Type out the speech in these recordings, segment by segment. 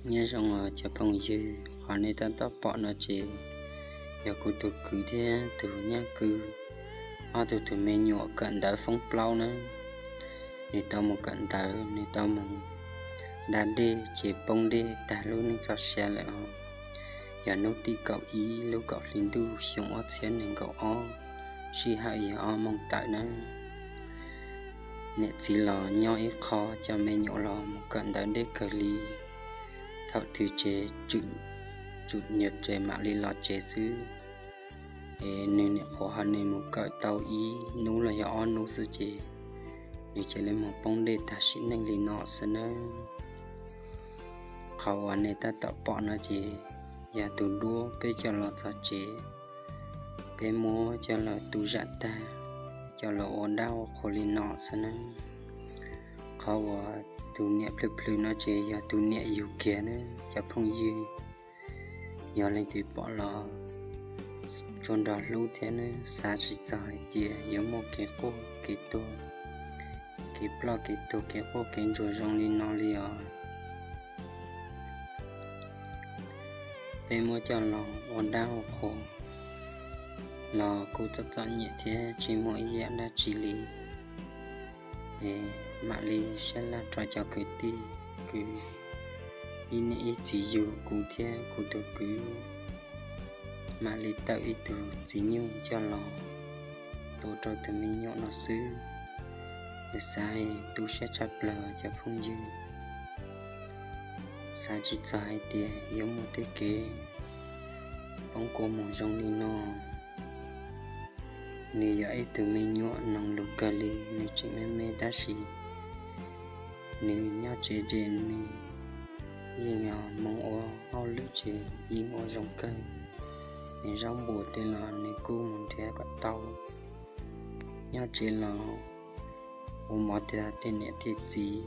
Nyob zoo os cov phooj ywg, qhov nej tab tom pom no ces yog kuv tus kwv thiab tus nyab kwv ob tug tus me nyuam kawm ntawv foob plaub na. Nws tau mus kawm ntawv, nws tau mus da dej ces poob dej tag lub neej txoj sia lawm os. Yog hnub tim kaum ib lub kaum hli ntuj xyoo ob txhiab nees nkaum ob, sij hawm yog ob moos tawm na. Niam txiv los nyob ib qho, cov me nyuam los mus kawm ntawv deb kawg li. Thaum twg ces tsum nyuag ces mam li los tsev xwb. Es nws niam qhuav ho nws mus kawm tau ib hnub los yog ob hnub xwb ces nws cia li mus poob dej tag sim neej li no xwb nawb. Qhov uas nej tab tom pom no ces yog tus duab peb coj los txog tsev, peb muab coj los tu zam tag, coj los ua dab ua qhua li no xwb nawb. Qhov uas tus niam plhws plhws no ces yog tus niam yug kiag nawb cov phooj ywg. Yog leej twg pom los tsuas nrog hlub thiab nawb, xav tsis txog hais tias yuav muaj kev quaj kev tuag, kev ploj kev tuag kev quaj kev ntsuag zoo li no li os. Peb muab coj los ua dab ua qhua los kuj txom txom nyem thiab tsis muaj ib yam dab tsi li. Es mam li sab laj rau cov kwv tij kwv ib niam ib txiv yug kuv thiab kuv tus kwv mam li tawm ib tug txiv nyuj coj los tua rau tus me nyuam no xwb. Es xav tu siab tshaj plaws cov phooj ywg, xav tsis txog hais tias yuav muaj tej kev poob kua muag zoo li no. Nws yog ib tug me nyuam noog lus kawg li, nws tseem me me tab sis nws nyob tsev ces nws yeej yog mus ua hauj lwm ces yeej ua zoo kawg. Nws zaub npua tej los nws kuj mus nrhiav kom tau. Nyob tsev los ua mov tiag tej niam tej txiv.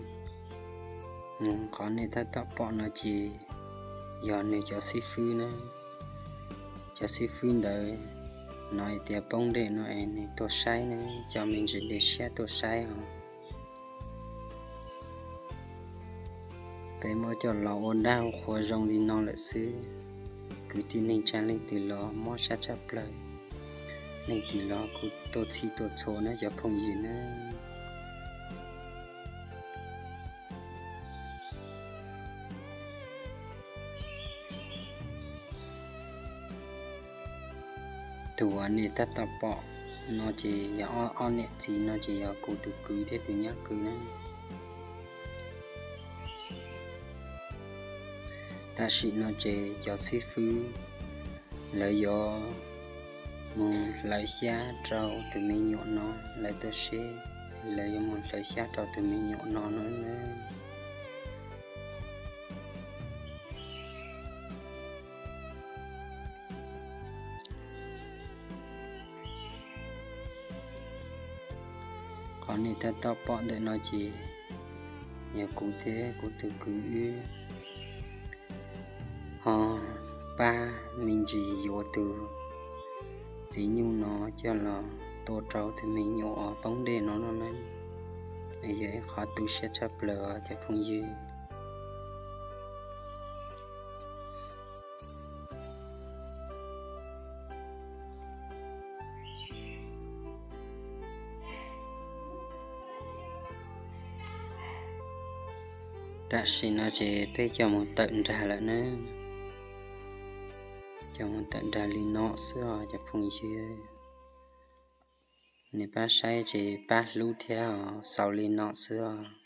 Qhov nej tab tom pom no ces yog nws cov xib fwb na. Cov xib fwb ntawd hnov hais tias poob dej no es nws tuaj saib na, cov me ntsis dej siab tuaj saib os. Peb muab coj los ua dab ua qhua zoo li no lawm xwb. Kwv tij neej tsa leej twg los mob siab tshaj plaws, leej twg los kuj tuaj txhij tuaj txhua na cov phooj ywg na. Tus uas nej tab tom pom no ces yog ob niam txiv no ces yog kuv tus kwv thiab tus nyab kwv na. Tam sim no ces cov xib fwb lawv yuav mus hlawv xyab rau tus me nyuam no, lawv tuaj seb lawv yuav mus hlawv xyab rau tus me nyuam no no na. Qhov nej tab tom pom ntawm no ces yog kuv thiab kuv tus kwv wb ho pab me ntsis yuav tus txiv nyuj no coj los tua rau tus me nyuam uas poob dej no no na. Yog ib qhov tu siab tshaj plaws cov phooj ywg. Tam sim no ces peb coj mus tawm nrag lawm na. Coj mus tawm nrag li no xwb os cov phooj ywg. Nej pab saib ces pab hlub thiab os, xaus li no xwb os.